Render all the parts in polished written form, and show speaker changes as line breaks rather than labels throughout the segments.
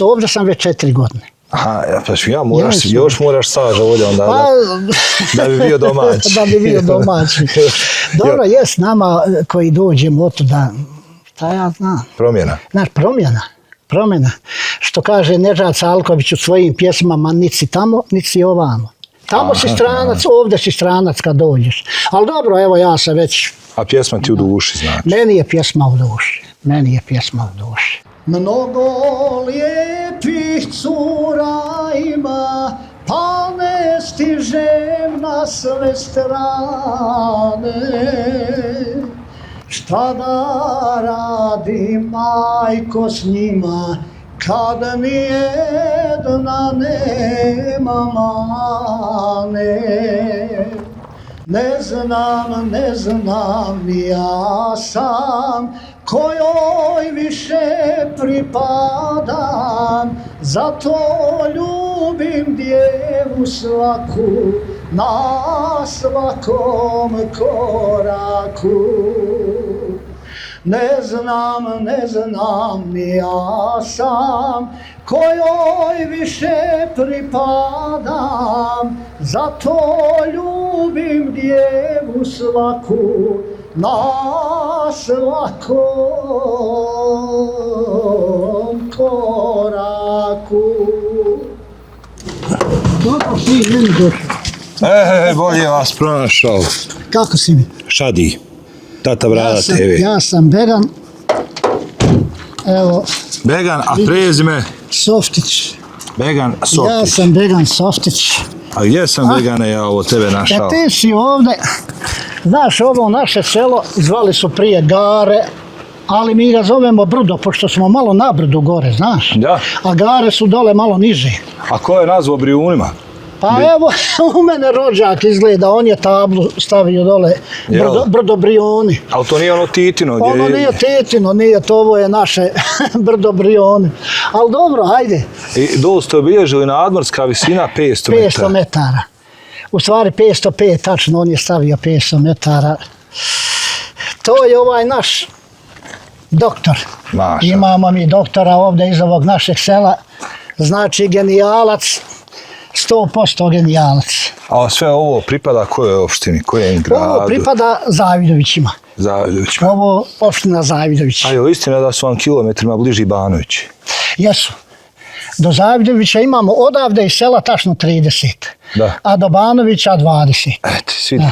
Ovdje sam već 4 godine.
Aha, pa još moraš staža ovdje onda da bi bio domaći.
Da bi bio domaći. Dobro, jes nama koji dođemo od tuda, šta ja znam.
Promjena.
Znaš, promjena. Što kaže Nedžad Salković u svojim pjesmama, nici tamo, nici ovamo. Tamo si stranac, ovdje si stranac kad dođeš. Ali dobro, evo ja sam već...
A pjesma ti u duši znači?
Meni je pjesma u duši. Mnogo lijepih cura ima, pa ne stižem na sve strane. Šta da radim, majko, s njima, kad mi jedna nema mane? Ne znam, ni ja sam kojoj više pripadam, zato ljubim djevu svaku na svakom koraku. Ne znam, ni ja sam kojoj više pripadam, zato ljubim djevu svaku na svakom koraku. Kako si meni došao?
Bolje vas pronašao.
Kako si mi?
Šadi. Tata Brada TV.
Ja sam Began. Evo.
Began, a prezime?
Softić.
Began Softić.
Ja sam Began Softić.
A gdje sam Begane ja ovo tebe našao?
Ti si ovdje, znaš, ovo naše selo zvali su prije Gare, ali mi ga zovemo Brdo, pošto smo malo na brdu gore, znaš?
Da.
A Gare su dole malo niže.
A ko je nazvao Brijunima?
Pa evo, u mene rođak izgleda, on je tablu stavio dole, Brdo Brijuni.
Ali to nije ono Titino?
Ono nije Titino, nije to, ovo je naše Brdo Brijuni. Ali dobro, ajde.
I dole ste obilježili nadmorska visina 500 metara.
500 metara. U stvari 505, tačno, on je stavio 500 metara. To je ovaj naš doktor.
Maša.
Imamo mi doktora ovdje iz ovog našeg sela. Znači genijalac. 100% genijalac.
A sve ovo pripada kojoj opštini, kojem gradu?
Ovo pripada Zavidovićima.
Zavidovićima.
Ovo opština Zavidović.
A je istina da su vam kilometrima bliži Banovići?
Jesu. Do Zavidovića imamo odavde iz sela tačno 30.
Da.
A do Banovića 20.
Eto, svidi.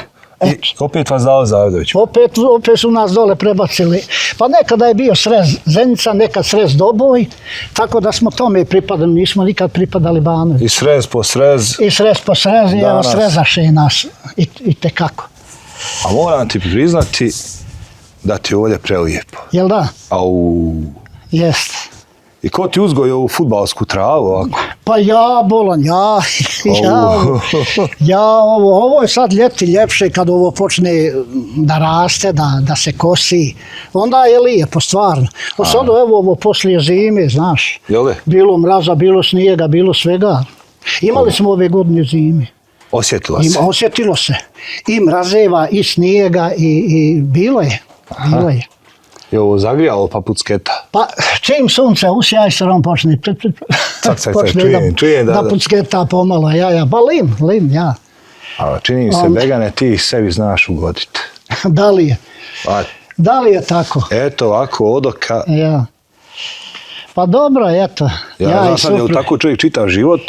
I opet vas dao Zavidović?
Opet su nas dole prebacili. Pa nekada je bio Srez Zenica, nekad Srez Doboj, tako da smo tome pripadali, nismo nikad pripadali Banoviću.
I Srez po Srez?
I Srez po Srez, i evo Srezaše nas i tekako.
A moram ti priznati da ti je ovdje prelijepo.
Jel da?
Au.
Jest.
I ko ti uzgoji ovu fudbalsku travu ovako?
Pa ja, bolan, ovo je sad ljeti ljepše kad ovo počne da raste, da se kosi. Onda je lijepo, stvarno. A sad evo ovo poslije zime, znaš.
Jel'
Bilo mraza, bilo snijega, bilo svega. Imali smo ove godine zime.
Osjetilo se?
Osjetilo se. I mrazeva, i snijega, i bilo je.
Je ovo zagrijalo pa pucketa?
Pa čim sunce usjaj se on počne
čujem
da pucketa pomalo, pa lim, ja.
A čini mi se, Begane, ti sebi znaš ugoditi.
Da li je tako?
Eto ovako odoka.
Ja. Pa dobro, eto.
Ja znam, je li tako čovjek čitav život,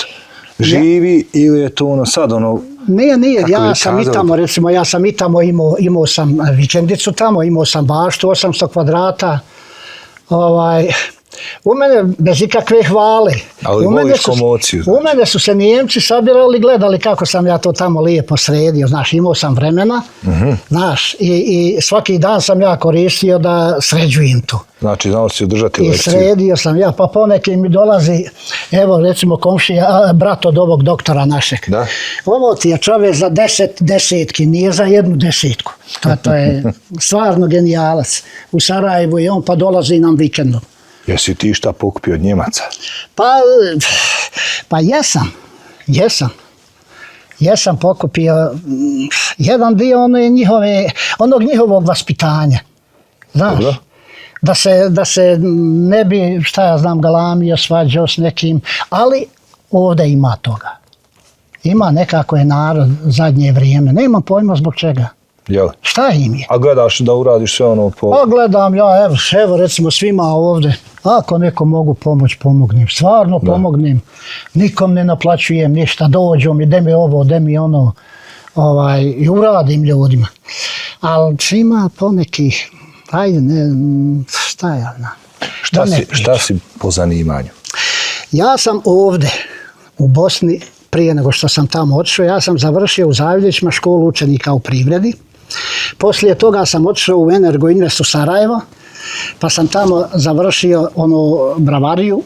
živi ili je to ono sad ono...
Nije, ja sam i tamo imao sam vikendicu tamo, imao sam baštu 800 kvadrata. U mene bez ikakve hvale.
Ali voliš komociju.
U mene su se Nijemci sabirali, gledali kako sam ja to tamo lijepo sredio. Znaš, imao sam vremena, znaš, i svaki dan sam ja koristio da sređujem to.
Znači, znao si održati lekciju.
I sredio sam ja, pa poneki mi dolazi, evo recimo komšija, brat od ovog doktora našeg.
Da?
Ovo ti je čovjek za 10 desetki, nije za 1 desetku. To je stvarno genijalac. U Sarajevu je on, pa dolazi nam vikendom.
Jesi ti šta pokupio od Njemaca?
Pa jesam pokupio jedan dio onog njihovog vaspitanja. Znaš? da se ne bi, šta ja znam, galamio, svađao s nekim, ali ovdje ima toga. Ima nekako je narod zadnje vrijeme, nemam pojma zbog čega.
Jel?
Šta im je?
A gledaš da uradiš sve ono po...
Pa gledam ja, evo recimo svima ovdje, ako neko mogu pomoć, pomognem, stvarno pomognem, nikom ne naplaćujem ništa, dođu mi, de mi ovo, de mi ono, i uradim ljudima. Ali ima ponekih, ajde, šta ja znam.
Šta si po zanimanju?
Ja sam ovdje u Bosni, prije nego što sam tamo otišao, ja sam završio u Zaviljićima školu učenika u privredi. Poslije toga sam otišao u Energo Invest u Sarajevo, pa sam tamo završio bravariju,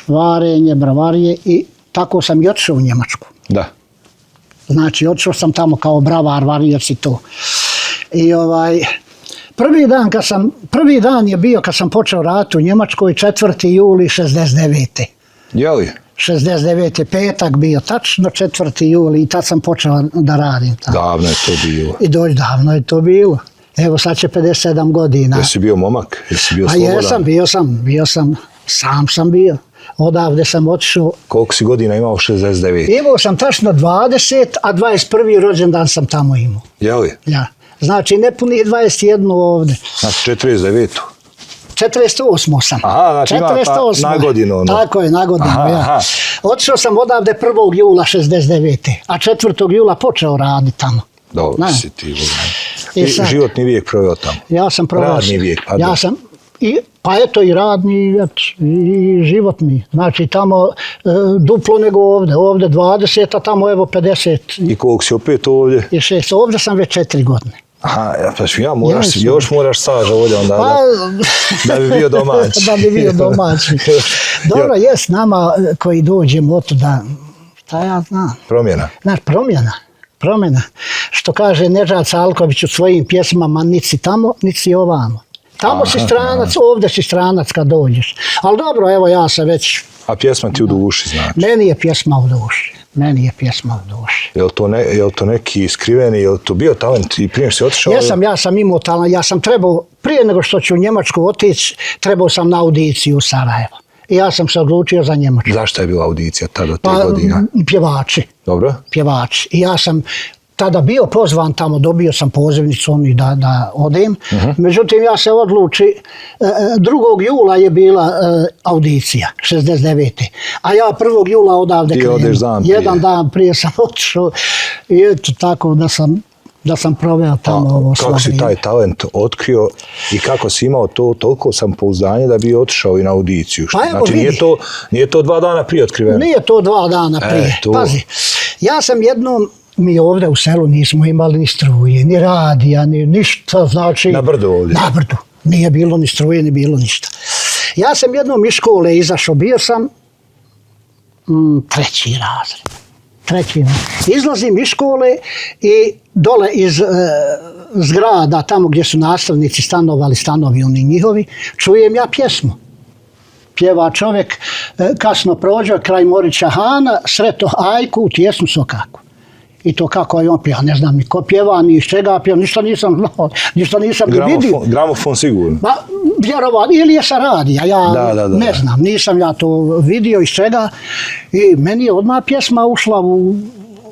varenje, bravarije i tako sam i otišao u Njemačku.
Da.
Znači, otišao sam tamo kao bravar, varijac i to. I prvi dan je bio kad sam počeo raditi u Njemačkoj, 4. juli 69.
Je li?
69. petak bio, tačno 4. juli i tad sam počeo da radim tamo.
Davno je to bilo.
I davno je to bilo. Evo sad će 57 godina.
Jesi bio momak? Jesi bio slobodan?
Bio sam, sam sam bio. Odavde sam otišao.
Koliko si godina imao 69?
Imao sam tačno 20, a 21. rođendan sam tamo imao.
Je li?
Ja. Znači ne puni 21 ovdje.
Znači 49.
48 sam.
Aha, znači ima na godinu.
Tako je, na godinu, ja. Otišao sam odavde 1. jula 69. A 4. jula počeo raditi tamo.
Dobro si ti. I životni vijek proveo tamo.
Ja sam proveo.
Radni vijek.
Ja sam, pa eto i radni i životni. Znači tamo duplo nego ovdje. Ovdje 20, a tamo evo 50.
I koliko si opet ovdje?
I 6. Ovdje sam već 4 godine.
Aha, još moraš staža ovdje onda da bi bio domaći.
Da bi bio domaći. Dobro, jest nama koji dođemo od da, šta ja znam.
Promjena.
Znaš, promjena. Što kaže Nedžad Salković u svojim pjesmama, nici tamo, nici ovamo. Tamo si stranac, ovdje si stranac kad dođeš. Ali dobro, evo ja se već...
A pjesma ti u duši znači?
Meni je pjesma u duši.
Je li to neki skriveni, je li to bio talent i prije što si otišao?
Ja sam imao talent, ja sam trebao, prije nego što ću u Njemačku otići, trebao sam na audiciju u Sarajevo. I ja sam se odlučio za Njemačku.
Zašto je bila audicija tada od 3 godina?
Pjevači.
Dobro.
Pjevači. I ja sam tada bio pozvan tamo, dobio sam pozivnicu da odem. Međutim, ja se odluči, 2. jula je bila audicija, 69. A ja 1. jula odavde krenuo.
Ti odeš dan prije.
Jedan dan prije sam otišao i eto tako da sam proveo tamo ovo svo
kako si taj talent otkrio i kako si imao to toliko samopouzdanje da bi otišao i na audiciju?
Pa evo,
znači nije to 2 dana prije otkriveno?
Nije to 2 dana prije. Pazi, ja sam jednom, mi ovdje u selu nismo imali ni struje, ni radija, ni ništa, znači...
Na brdu ovdje?
Na brdu. Nije bilo ni struje, ni bilo ništa. Ja sam jednom iz škole izašao, bio sam 3. razred. Izlazim iz škole i dole iz zgrada, tamo gdje su nastavnici stanovali, stanovi oni njihovi, čujem ja pjesmu. Pjeva čovjek, kasno prođe kraj Morića Hana, sreto Ajku u tijesnu sokaku. I to kako je on pjeva, ne znam ni ko pjeva, ni iz čega pjeva, ništa nisam znao, ništa nisam vidio.
Gramofon sigurno?
Pa, vjerovatno, ili je sa radija, ja ne znam, nisam ja to vidio iz čega. I meni je odmah pjesma ušla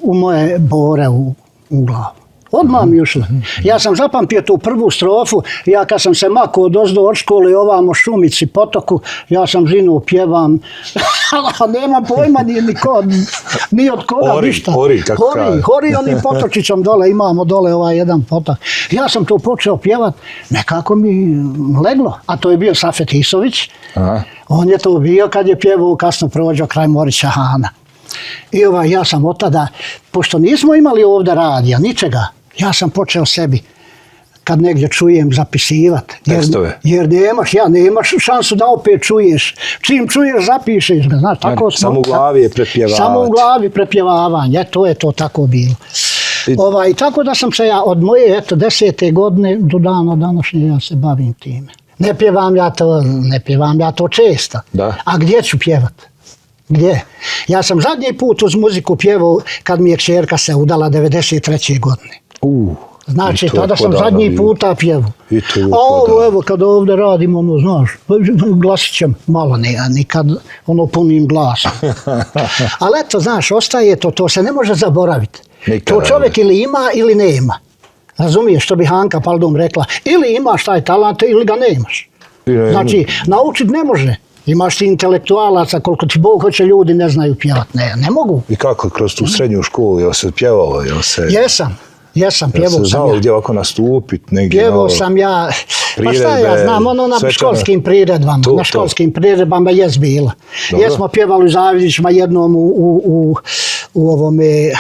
u moje bore, u glavu. Odmah mi ušla. Ja sam zapamtio tu prvu strofu, ja kad sam se makao od škole ovamo Šumici, potoku, ja sam zinuo, pjevam, nemam pojma ni od koga, ništa. Hori onim potočicom dole, imamo dole jedan potok. Ja sam to počeo pjevat, nekako mi leglo, a to je bio Safet Isović, on je to bio kad je pjevao kasno prođo kraj Morića Hana. I ja sam od tada, pošto nismo imali ovdje radija, ničega, ja sam počeo sebi, kad negdje čujem, zapisivati.
Tekstove?
Jer nemaš šansu da opet čuješ. Čim čuješ, zapišeš ga. Znaš, tako smo,
samo u glavi je prepjevavati.
Samo u glavi prepjevavanje, to je to tako bilo. Tako da sam se ja od moje 10. godine do dana današnje ja se bavim time. Ne pjevam ja to često.
Da.
A gdje ću pjevat? Gdje? Ja sam zadnji put uz muziku pjevao kad mi je kćerka se udala 93. godine. Znači, tada sam zadnji puta pjevu. A ovo, evo, kad ovdje radim, ono, znaš, glasićem malo, nikad, ono, punim glasom. Ali eto, znaš, ostaje to se ne može zaboraviti. To čovjek ili ima ili nema. Razumiješ što bi Hanka Paldum rekla, ili imaš taj talent ili ga nemaš. Znači, naučit ne može. Imaš ti intelektualaca, koliko ti Bog hoće, ljudi ne znaju pjevat, ne mogu.
I kako, kroz tu srednju školu, jel se pjevalo,
Jesam, pjevao sam ja.
Znao gdje ovako nastupit, negdje
pjevao sam ja, pa šta ja znam, ono na školskim priredbama, na školskim priredbama jes bila. Jesmo pjevali u Zavidićima jednom u ovome,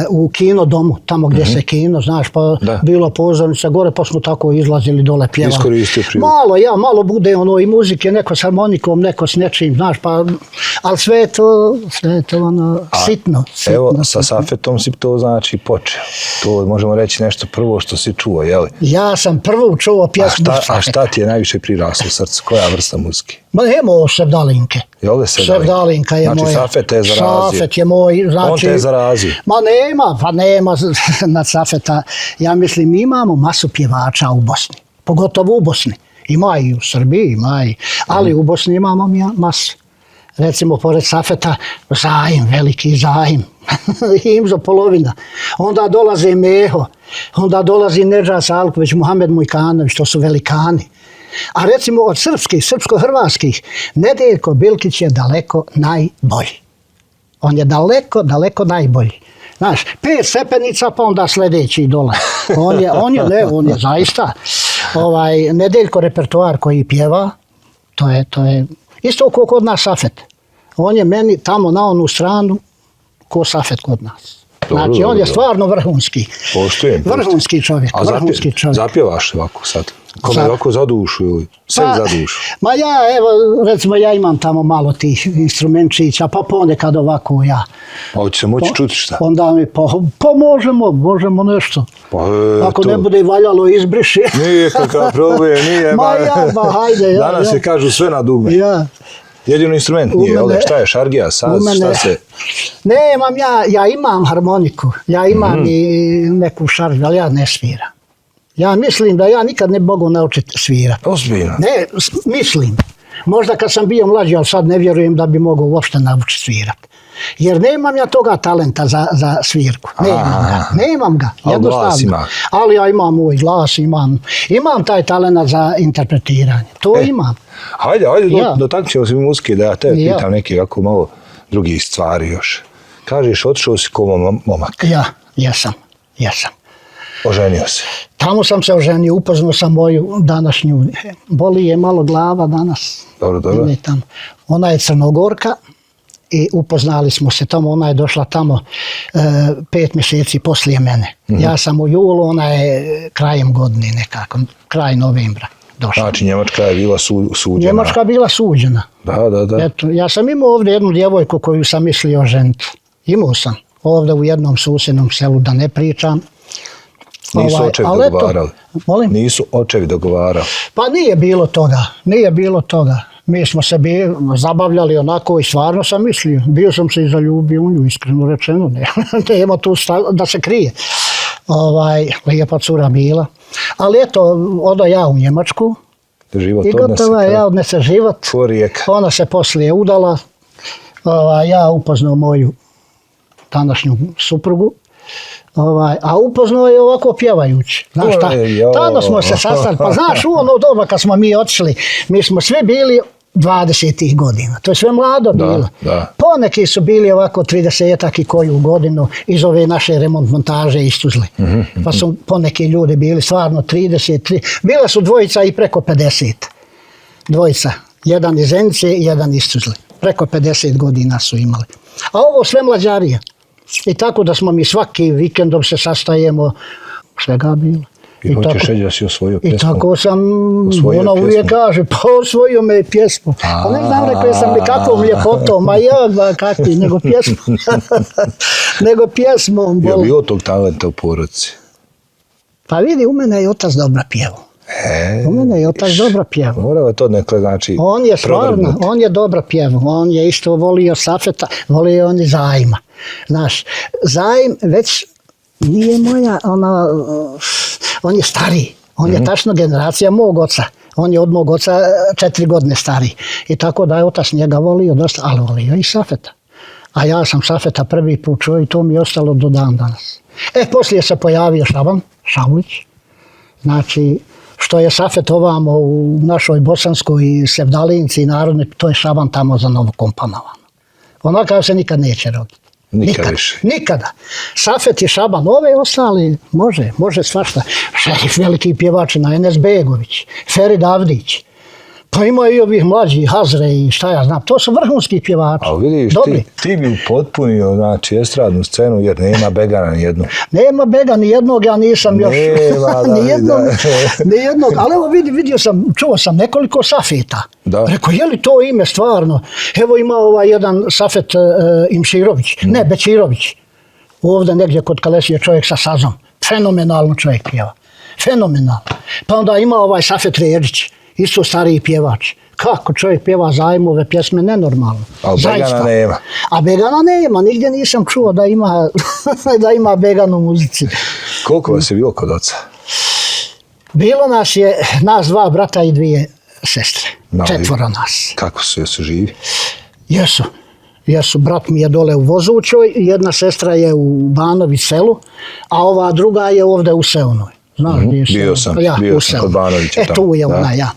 u kinodomu, tamo gdje se kino, znaš, pa bilo pozornica gore, pa smo tako izlazili dole, pjevali.
Iskoristio priliku.
Malo bude ono i muzike, neko s harmonikom, neko s nečim, znaš, pa, ali sve je to ono, sitno.
Evo, sa Safetom si to znači počeo. To možemo reći nešto prvo što si čuo, jeli?
Ja sam prvo čuo pjesmu Safeta.
A šta ti je najviše priraslo u srcu? Koja vrsta muzike?
Ma nemo Sevdalinke.
Jel'
Sevdalinka je moja.
Znači Safet te je zarazio.
Safet je moj, znači...
On te je zarazio.
Ma nema na Safeta. Ja mislim, mi imamo masu pjevača u Bosni. Pogotovo u Bosni. Ima i u Srbiji, ali u Bosni imamo masu. Recimo, pored Safeta, Zajim, veliki Zajim. Imzo polovina. Onda dolaze Meho. Onda dolazi Nedžas Alković, Muhamed Mujkanović, to su velikani. A recimo od srpsko-hrvatskih, Nedeljko Bilkić je daleko najbolji. On je daleko najbolji. Znaš, 5 stepenica, pa onda sljedeći dole. On je zaista. Nedeljko repertoar koji pjeva, to je isto kao kod nas Safet. On je meni tamo na onu stranu ko Safet kod nas. Znači, on je stvarno vrhunski.
Poštujem.
Vrhunski čovjek.
A zapjevaš ovako sad? Kome ovako za dušu ili sve za dušu?
Ma recimo ja imam tamo malo tih instrumentčića, pa ponekad ovako ja.
Pa hoće se moći čuti šta?
Onda mi, pa možemo nešto. Ako ne bude valjalo, izbriši.
Nije kakav problem, nije.
Hajde.
Danas se kažu sve na dugme. Jedino instrument nije, ovdje šta je, šargija, saz, šta se...
Nemam ja imam harmoniku, ja imam i neku šargiju, ali ja ne sviram. Ja mislim da ja nikad ne mogu naučiti svirati.
Ozbiljno?
Ne, mislim. Možda kad sam bio mlađi, ali sad ne vjerujem da bi mogao uopšte naučiti svirati. Jer nemam ja toga talenta za svirku. Nemam ga, jednostavno. Ali ja imam moj glas, imam taj talent za interpretiranje. To imam.
Hajde, dotaknemo se muzike, da ja te pitam neke ovako malo drugih stvari još. Kažeš, otišao si ko momak.
Ja, jesam.
Oženio se?
Tamo sam se oženio, upoznao sam moju današnju. Boli je malo glava danas.
Dobro.
Ona je Crnogorka i upoznali smo se tamo. Ona je došla tamo 5 mjeseci poslije mene. Ja sam u julu, ona je krajem godine nekako, kraj novembra došla.
Znači Njemačka je bila suđena?
Njemačka je bila suđena.
Da.
Eto, ja sam imao ovdje jednu djevojku koju sam mislio ženiti. Imao sam ovdje u jednom susjednom selu, da ne pričam.
Nisu očevi dogovarali?
Molim?
Nisu očevi dogovarali?
Pa nije bilo toga. Mi smo se zabavljali onako i stvarno sam mislio. Bio sam se i zaljubio u nju, iskreno rečeno. Nema tu da se krije. Lijepa cura bila. Ali eto, odo ja u Njemačku. I gotovo je, ja odnese život. Ona se poslije udala. Ja upoznao moju današnju suprugu. A upoznao je ovako pjevajući. Znaš šta? Tada smo se sastali. Pa znaš, u ono doba kad smo mi otišli, mi smo svi bili 20 godina. To je sve mlado bilo. Poneki su bili ovako 30-ak i koju godinu iz ove naše remont montaže iz Tuzle. Pa su poneki ljudi bili stvarno 33. Bila su dvojica i preko 50. Dvojica. Jedan iz Zenice, jedan iz Tuzle. Preko 50 godina su imali. A ovo sve mlađarije. I tako da smo mi svaki vikendom se sastajemo, svega bilo.
I hoćeš reći da si osvojio pjesmu?
I tako sam, ona uvijek kaže, pa osvojio me pjesmu. Pa ne znam, rekao sam mi kakvom ljepotom, kakvi, nego pjesmu. Nego pjesmom.
Je bio tog talenta u porodici?
Pa vidi, u mene je otac dobra pjevo. U mene je otac dobra pjevo.
Morao to nekle znači
on je stvarno, on je dobra pjevo. On je isto volio Safeta, volio on i Zajma. Znaš, Zajm već Nije moja, on je stariji. On je tačno generacija mog oca. On je od mog oca 4 godine stariji. I tako da je otac njega volio dosta, ali volio i Safeta. A ja sam Safeta prvi put čuo i to mi je ostalo do dan danas. Poslije se pojavio Šaban Šaulić. Znači, što je Safet ovamo u našoj bosanskoj sevdalinci i narodnoj, to je Šaban tamo za Novo Kompanovano. Onakav se nikad neće roditi. Nikada. Safet i Šaban, ove ostali, može svašta. Šerif veliki pjevači na Enes Begović, Ferid Avdić, pa imaju i ovih mlađi, Hazre i šta ja znam, to su vrhunski pjevači.
Ali vidiš, ti bi upotpunio, znači, estradnu scenu, jer nema Begana nijednog.
Nema Bega nijednog, ja nisam još nijednog, ali evo vidio sam, čuo sam nekoliko Safeta. Rekao, je li to ime stvarno? Evo ima jedan Safet Imširović, ne, Bečirović. Ovdje negdje kod Kalesije čovjek sa sazom. Fenomenalno čovjek pjeva. Fenomenalno. Pa onda ima Safet Ređić, isto stariji pjevač. Kako čovjek pjeva zajmove pjesme, nenormalno.
Ali Begana nema.
A Begana nema, nigdje nisam čuo da ima Began u muzici.
Koliko vas je bilo kod oca?
Bilo nas 2 brata i 2 sestre. 4 nas.
Kako su živi?
Jesu, brat mi je dole u Vozućoj, jedna sestra je u Banovi selu, a ova druga je ovdje u Seonoj. Znaš gdje je Seon?
Bio sam kod Banovića tamo.
Tu je ona, ja.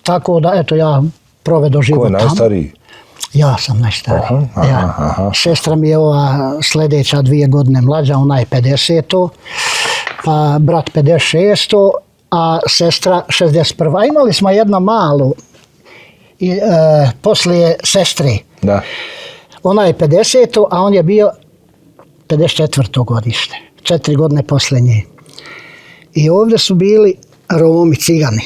Tako da, eto, ja provedo život tamo.
Ko je najstariji?
Ja sam najstariji. Sestra mi je ova sljedeća 2 godine mlađa, ona je 50. Pa brat 56. A sestra 61. Imali smo jedno malu poslije sestre.
Da.
Ona je 50. a on je bio 54. godište. 4 godine poslije nje. I ovdje su bili Romi, Cigani.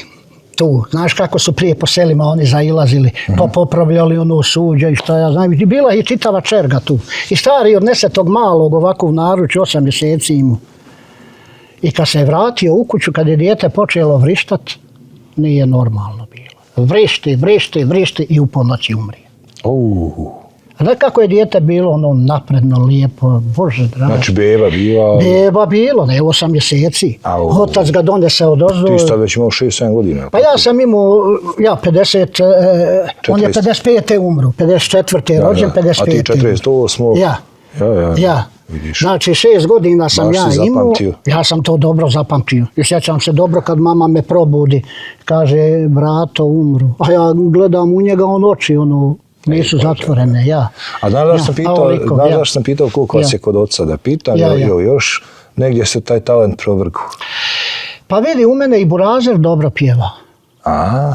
Tu, znaš kako su prije po selima oni zailazili, pa popravljali ono suđe i šta ja znam. Bila je i čitava čerga tu. I stari odnese tog malog ovako u naručju, 8 mjeseci imu. I kad se je vratio u kuću, kad je dijete počelo vrištat, nije normalno bilo. Vrišti i u ponoći umrije. Znaš kako je dijete bilo, ono napredno, lijepo, Bože dragi.
Znači beba bila?
Beba bilo, ne, 8 mjeseci. Otac ga donese odozdo.
Ti si tad već imao 6-7 godina?
Pa ja sam imao, 50, on je 55. umro, 54. rođen, 55.
A ti 48.
Ja.
Vidiš.
Znači 6 godina sam ja imao, ja sam to dobro zapamtio. I sjećam se dobro kad mama me probudi, kaže, brato umru. A ja gledam u njega, oči, nisu zatvorene, ja.
A znaš da sam pitao koliko vas je kod oca da pitam, još negdje se taj talent provrgu?
Pa vidi, u mene i Burazer dobro pjeva.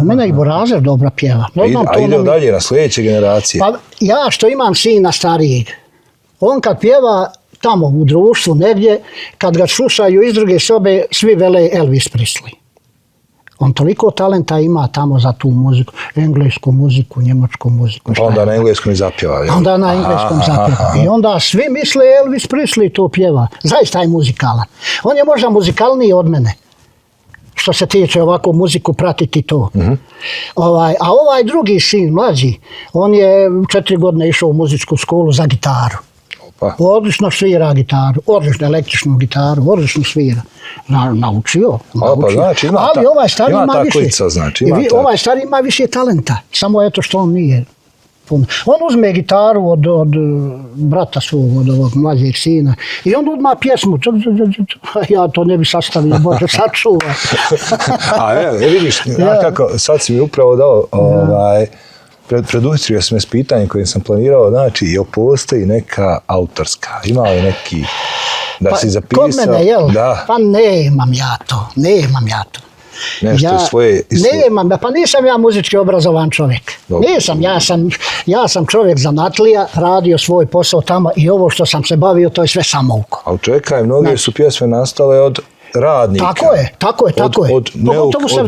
U mene i Burazer dobro pjeva.
A ide dalje na sljedeće generacije?
Pa ja što imam sina starijeg, on kad pjeva tamo u društvu negdje, kad ga slušaju iz druge sobe, svi vele Elvis Presley. On toliko talenta ima tamo za tu muziku, englesku muziku, njemačku muziku.
Pa onda na engleskom i zapjeva.
Onda na engleskom zapjeva. I onda svi misle Elvis Presley to pjeva. Zaista je muzikalan. On je možda muzikalniji od mene. Što se tiče ovako muziku pratiti to. A ovaj drugi sin, mlađi, on je 4 godine išao u muzičku školu za gitaru. Odlično svira gitaru, odlično električnu gitaru, odlično svira. Naučio. Ali ovaj stari ima više. Ovaj stari ima više talenta. Samo eto što on nije. On uzme gitaru od brata svog, od ovog mlađeg sina i on odmah pjesmu. Ja to ne bi sastavio, Bože, sačuva.
Vidiš, kako, sad si mi upravo dao predustrio sam s pitanjem koje sam planirao, znači, jel postoji neka autorska, ima li neki da si zapisao?
Kod mene, jel? Pa nemam ja to.
Nešto svoje...
Nemam, pa nisam ja muzički obrazovan čovjek. Nisam, ja sam čovjek zanatlija, radio svoj posao tamo i ovo što sam se bavio, to je sve samouko.
Ali čekaj, mnoge su pjesme nastale od radnika.
Tako je.
Od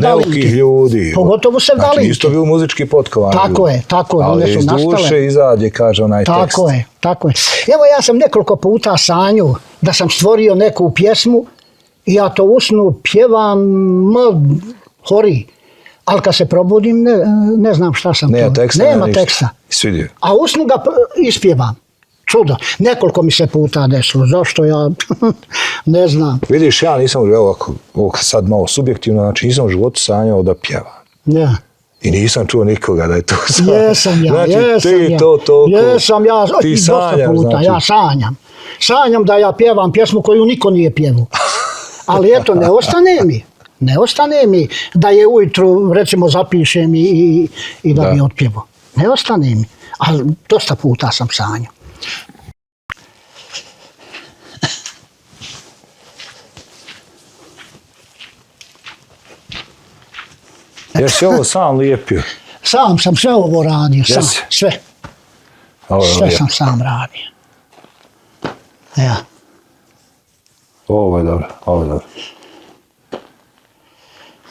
neukih ljudi.
Pogotovo Sevdalinke.
Znači, isto bio muzički potkovan.
Tako je.
Ali iz duše izađe, kaže onaj tekst.
Tako je. Evo, ja sam nekoliko puta sanju da sam stvorio neku pjesmu i ja to usnu pjevam, hori. Ali kad se probudim, ne znam šta sam to.
Nema teksta.
A usnu ga ispjevam. čudo. Nekoliko mi se puta desilo. Zašto ja ne znam.
Vidiš, ja nisam, evo sad malo subjektivno, znači nisam u životu sanjao da pjevam.
Ja.
I nisam čuo nikoga da je to sanjao.
Jesam ja,
znači,
jesam
ti
ja.
to toliko.
Jesam ja,
ti
i dosta
sanjaš,
puta,
znači.
ja sanjam. Sanjam da ja pjevam pjesmu koju niko nije pjevao. Ali eto, ne ostane mi da je ujutru, recimo, zapišem i da bi otpjevao. Ne ostane mi. Ali dosta puta sam sanjao.
Jesi ovo sam lijepio?
Sam sam sve ovo radio, sam, sve. Sve sam sam radio. Ja.
Ovo je dobro, ovo je dobro.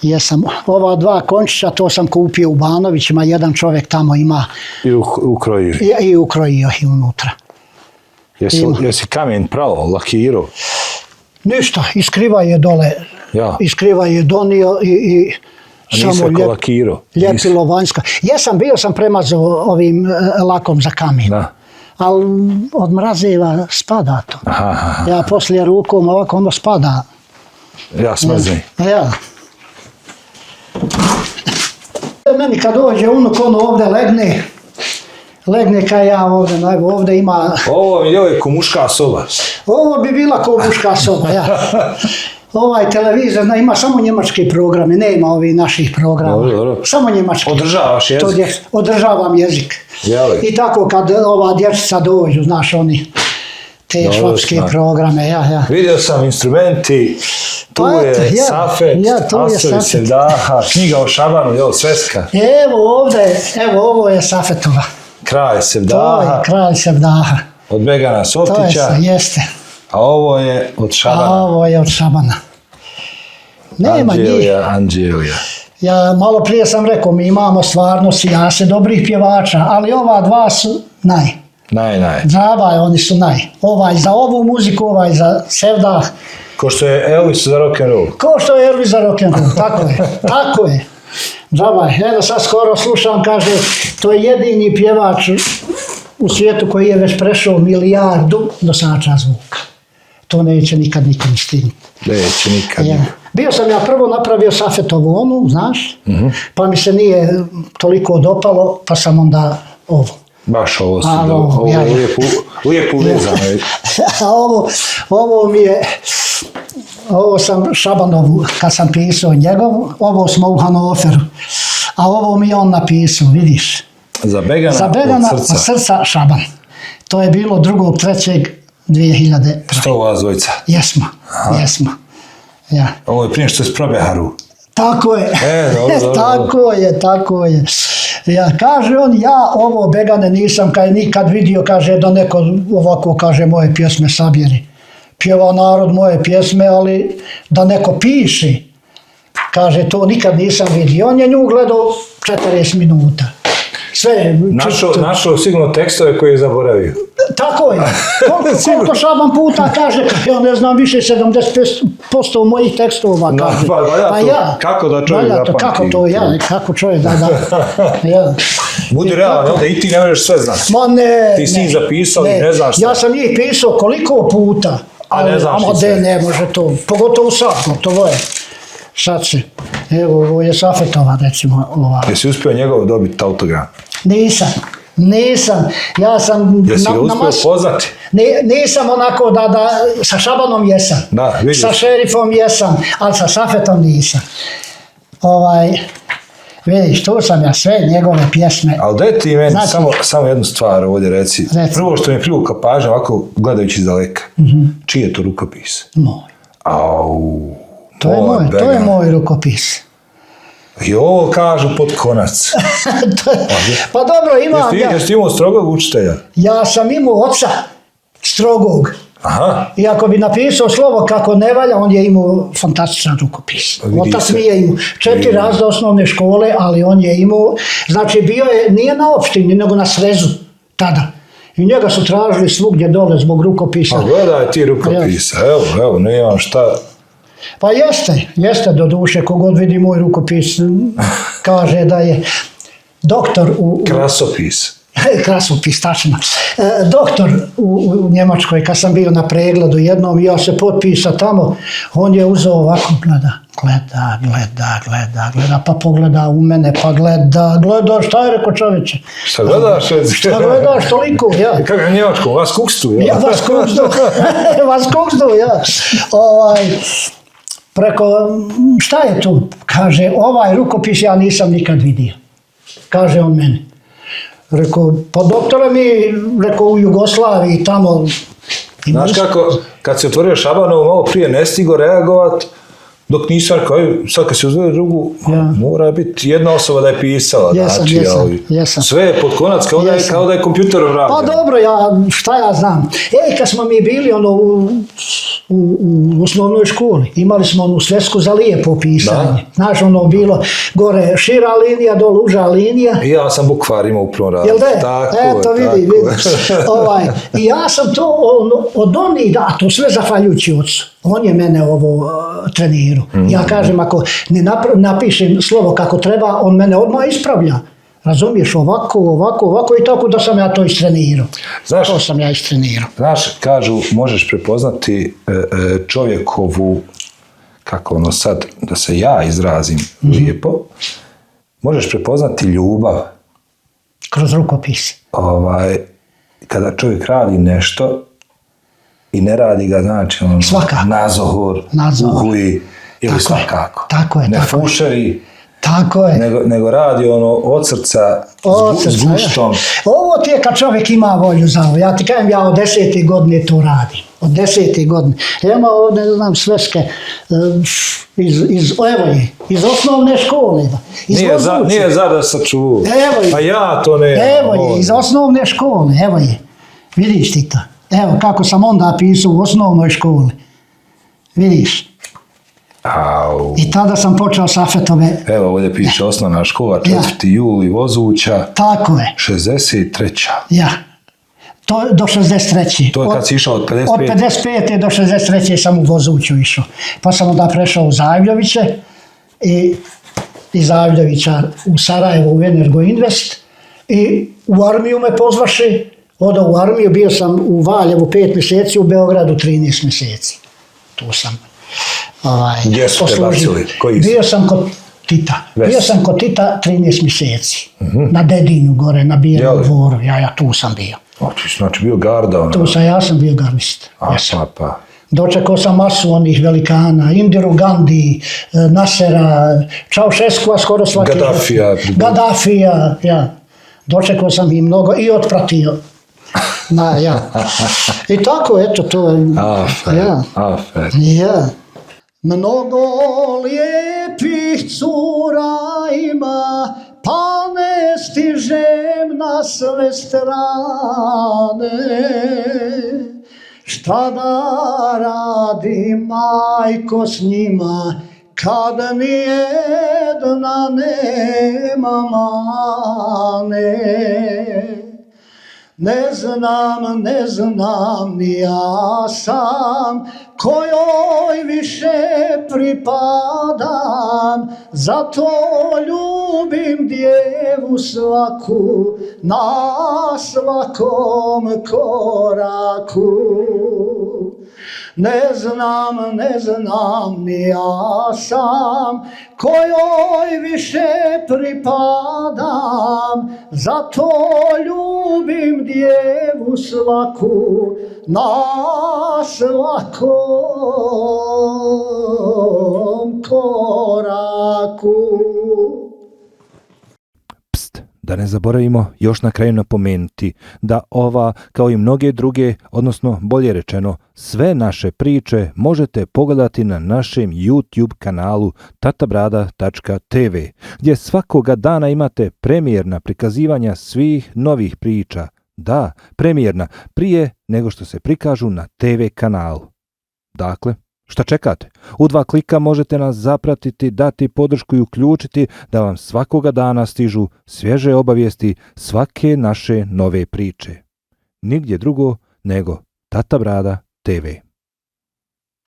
Jesam, ova dva končića, to sam kupio u Banovićima, jedan čovjek tamo ima.
I ukrojio.
I ukrojio ih unutra.
Jesi kamen pravo, lakirao?
Ništa, iskriva je dole.
Ja.
Iskriva je donio i samo ljepilo vanjska. Bio sam premazao ovim lakom za kamen. Da. Ali od mrazeva spada to.
Aha.
Ja poslije rukom ovako onda spada.
Ja smrzim.
Ja. Meni kad dođe unuk, ono ovdje legne kaj ja ovdje ima...
Ovo mi je ko muška soba.
Ovo bi bila ko muška soba, ja. Ovaj televizor ima samo njemačke programe, nema ovih naših programa.
Dobro.
Samo njemački.
Održavaš jezik?
Održavam jezik. I tako kad ova dječica dođu, znaš, oni te švapske programe, ja.
Vidio sam instrumenti, tu je safet, asovi sevdaha, knjiga o Šabanu, sveska.
Evo ovo je safetova.
Kralj sevdaha.
To je kralj sevdaha.
Od Begana Softića.
Jeste.
A ovo je od Šabana.
Nema njih.
Anđelija.
Ja malo prije sam rekao, mi imamo stvarno sijase dobrih pjevača, ali ova dva su naj. Džaba, oni su naj. Ovaj za ovu muziku, ovaj za sevdah.
Ko što je Elvis za rock'n'roll.
Tako je. Džaba, evo sad skoro slušam, kaže, to je jedini pjevač u svijetu koji je već prešao 1 milijardu nosača zvuka. To neće nikad stignuti.
Neće nikad.
Bio sam ja prvo napravio safetovu onu, znaš, pa mi se nije toliko dopalo, pa sam onda ovo.
Baš ovo si lijepo uvezano.
Ovo mi je, ovo sam Šabanovu, kad sam pisao njegov, ovo smo u Hanoveru, a ovo mi je on napisao, vidiš.
Za Begana
od srca Šaban. To je bilo 2.3.2000.
Što vas dvojica?
Jesmo. Ja.
Ovo je prije što je Probeharu.
Tako je. Tako je. Ja, kaže on, ja ovo Begane nisam nikad vidio, kaže, da neko ovako, kaže, moje pjesme sabjeri. Pjeva narod moje pjesme, ali da neko piši. Kaže, to nikad nisam vidio. On je nju gledao 40 minuta. Sve.
Našao sigurno tekstove koje je zaboravio.
Tako je. Koliko Šaban puta kaže, ja ne znam, više 70% mojih tekstova.
Kako da čovjek zapamti?
Kako čovjek, da.
Budi realan, ovdje i ti ne možeš sve znati.
Ma ne.
Ti si njih zapisao i ne znaš sve.
Ja sam njih pisao koliko puta.
A ne znaš ti sve.
Ne može to. Pogotovo sad, gotovo je. Sad se. Evo, ovo je Safetova, recimo.
Jesi uspio njegov dobiti autogram?
Nisam. Ja sam...
Jesi ga uspio poznati?
Nisam onako da sa Šabanom jesam.
Da, vidiš.
Sa Šerifom jesam, ali sa Safetom nisam. Vidiš, tu sam ja sve njegove pjesme.
Ali daj ti meni samo jednu stvar ovdje reci. Prvo što mi je privuka pažnja, ovako gledajući iz daleka. Čiji je to rukopis?
Moj. To je moj rukopis.
I ovo kažu pod konac.
Pa dobro, imam ja.
Jesi imao strogog učitelja?
Ja sam imao oca strogog.
Aha.
I ako bi napisao slovo kako ne valja, on je imao fantastičan rukopis. Otac mi je imao 4 razne osnovne škole, ali on je imao, znači bio je, nije na opštini, nego na Srezu, tada. I njega su tražili svugdje dole zbog rukopisa.
A gledaj ti rukopisa, evo, ne imam šta.
Pa jeste do duše, kogod vidi moj rukopis, kaže da je doktor u...
Krasopis.
Krasopis, tačno. Doktor u Njemačkoj, kad sam bio na pregledu jednom, ja se potpisa tamo, on je uzeo ovako, gleda, pa pogleda u mene, pa gleda, šta je rekao čovječe?
Šta gledaš?
Šta gledaš toliko, ja.
Kako je Njemačko, vas kukstu, ja?
Ja, vas kukstu, ja. Preko, šta je tu? Kaže, ovaj rukopis ja nisam nikad vidio. Kaže on meni. Rekao, pa doktore mi, rekao, u Jugoslaviji tamo...
Znaš kako, kad se otvorio Šabanovu, malo prije ne stigo reagovat, dok nisam, kao sad kad se uzveo drugu, mora biti jedna osoba da je pisala.
Jesam.
Sve je pod konac, kao da je kompjuterom radio.
Pa dobro, šta ja znam. Kad smo mi bili u osnovnoj školi, imali smo onu svesku za lijepo pisanje. Znaš, bilo gore šira linija, dole uža linija.
I ja sam bukvar imao u prvom radu.
Jel da? Eto, vidiš. I ja sam to od onih, a to sve zahvaljujući ocu. On je mene trenirao. Ja kažem, ako ne napišem slovo kako treba, on mene odmah ispravlja. Razumiješ, ovako i tako da sam ja to istrenirao. To sam ja istrenirao.
Znaš, kažu, možeš prepoznati čovjekovu, kako sad, da se ja izrazim lijepo, možeš prepoznati ljubav.
Kroz rukopis.
Kada čovjek radi nešto, i ne radi ga, znači, nazohor, uhuji ili svakako.
Tako je.
Ne fušeri,
tako je.
Nego radi od srca, s guštom.
Ovo ti je kad čovjek ima volju za ovo. Ja ti kažem, ja od 10. godine to radim. Od 10. godine. Ja imam ovdje, ne znam, sveske iz osnovne škole.
Nije za da sačuvu. A ja to ne.
Evo je, iz osnovne škole. Evo je. Vidiš ti to. Evo kako sam onda pisao u osnovnoj školi. Vidiš? I tada sam počeo safetove.
Evo ovdje piše osnovna škola, 4. juli Vozuća.
Tako je.
63.
Ja. To do 63.
To je kad si išao od 55.
Od 55. do 63. sam u Vozuću išao. Pa sam onda prešao u Zavljoviće i iz Zavljovića u Sarajevo u Energo Invest i u armiju me pozvaši. Odao u armiju, bio sam u Valjevu 5 mjeseci, u Beogradu 13 mjeseci. Tu sam
Gdje su te bacili?
Bio sam kod Tita. Bio sam kod Tita 13 mjeseci. Na Dedinju gore, na Bijelom dvoru. Ja tu sam bio.
Znači bio garda?
Ja sam bio gardist. Dočekao sam masu onih velikana, Indiru Gandhi, Nasera, Čaušeskova, skoro svaki. Gaddafija, ja. Dočekao sam i mnogo i otpratio. I tako, eto, to je...
Afer.
Mnogo lijepih cura ima, pa ne stižem na sve strane. Šta da radi majko s njima, kad nijedna nema mane. Ne znam, ni ja sam, kojoj više pripadam, zato ljubim djevu svaku, na svakom koraku. Ne znam, ni ja sam, kojoj više pripadam, zato ljubim djevu svaku, na svakom koraku.
Da ne zaboravimo još na kraju napomenuti da ova, kao i mnoge druge, odnosno bolje rečeno, sve naše priče možete pogledati na našem YouTube kanalu tatabrada.tv, gdje svakoga dana imate premijerna prikazivanja svih novih priča. Da, premijerna, prije nego što se prikažu na TV kanalu. Dakle, šta čekate? U 2 klika možete nas zapratiti, dati podršku i uključiti da vam svakoga dana stižu svježe obavijesti svake naše nove priče. Nigdje drugo nego Tata Brada TV.